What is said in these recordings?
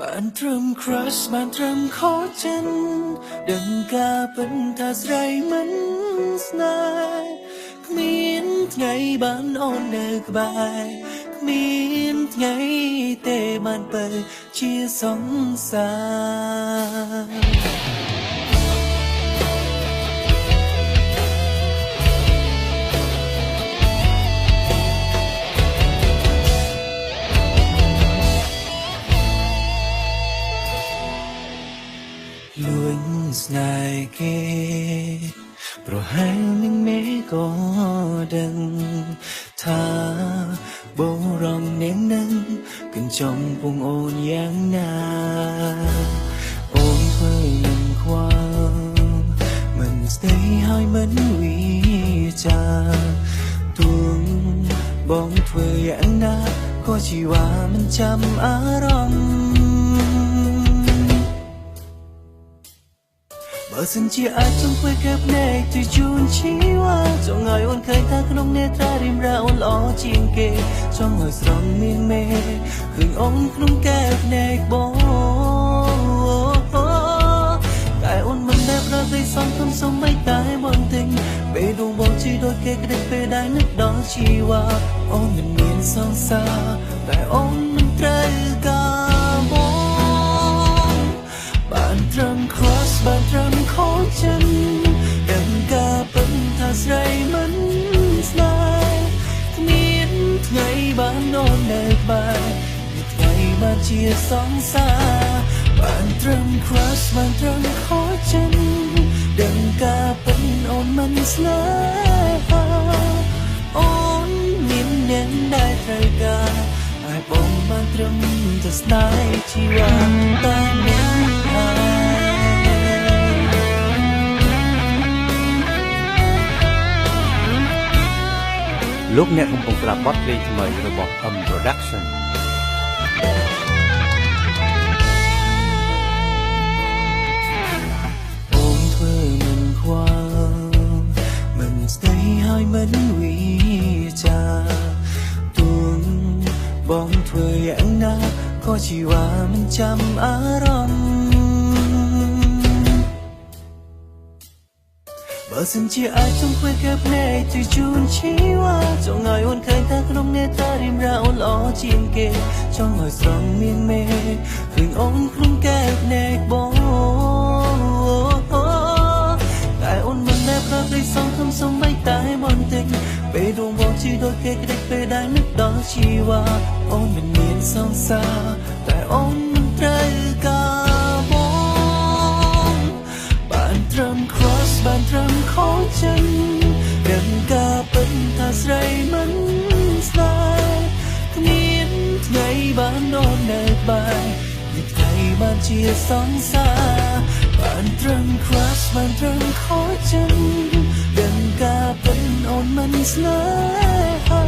បានត្រឹម crush បានត្រឹមខកចិនដឹងការពិនថាស្រីមិនស្នេហ៍គ្មានថ្ងៃបានអូននៅក្បែរគ្មានថ្ងៃទេបានពើជាសង្សារ លួចស្នេហ៍គេប្រហែលនឹងមេក៏ដឹងថាបរំនាងនឹងកញ្ចុំពងអូនយ៉ាងណាអូនធ្វើមិនខ្វល់មិនស្ដីហើយមិនវិចាទួងបងធ្វើយ៉ាងណាក៏ជីវ៉ាមិនចាំអារម្មណ៍ បើសិនជាអាចចង់ធ្វើកែភ្នែកទៅជូនជីវ៉ាចង់ឲ្យអូនឃើញថាក្នុងនេត្រារីមរាអូនល្អជាងគេចង់ឲ្យស្រង់មានមេឃើញអូនក្នុងកែភ្នែកបងតែអូនមិនដែលប្រតិសងធំសំបីតែបន្តិចពេលដួងបងជីដូចគេក្តិចពេលដែលនឹកដល់ជីវ៉ាអូនមិនមានសង្សារតែអូនមិនត្រូវការបងបានត្រឹម cross បានត្រឹមខកចិនដឹងការពិនថាស្រីមិនស្នេហ៍គ្មានថ្ងៃបានអូននៅក្បែរមានថ្ងៃបានជាសង្សារបានត្រឹម crush បានត្រឹមខកចិនដឹងការពិនអូនមិនស្នេហាអូនមានអ្នកដែលត្រូវការហើយបងបានត្រឹមតែស្នេហ៍ជីវ៉ាតែអ្នកឯង លោកអ្នកកំពុងស្ដាប់បទភ្លេងថ្មីរបស់ M Production អូនធ្វើមិនខ្វល់មិនស្ដីហើយមិនវិចាទួងបងធ្វើយ៉ាងណាក៏ជីវ៉ាមិនចាំអារម្មណ៍បើសិនជាអាចចង់ធ្វើកែភ្នែកទៅជូនជីវ៉ាចង់ឲ្យអូនឃើញថាក្នុងនេត្រារីមរាអូនល្អជាងគេចង់ឲ្យស្រង់មានមេឃើញអូនក្នុងកែភ្នែកបងតែអូនមិនដែលប្រតិសងធំសំបីតែបន្តិចពេលដួងបងជីដូចគេក្តិចពេលដែលនឹកដល់ជីវ៉ាអូនមិនមានសង្សារតែអូនមិនត្រូវការបងបានត្រឹម cross បានត្រឹមខកចិនដឹងការពិនថាស្រីមិនស្នេហ៍គ្មានថ្ងៃបានអូននៅក្បែរមានថ្ងៃបានជាសង្សារបានត្រឹម crush បានត្រឹមខកចិនដឹងការពិនអូនមិនស្នេហា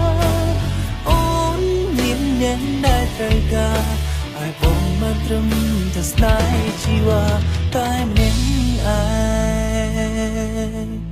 អូនមានអ្នកដែលត្រូវការហើយបងបានត្រឹមតែស្នេហ៍ជីវ៉ាតែម្នាក់ឯង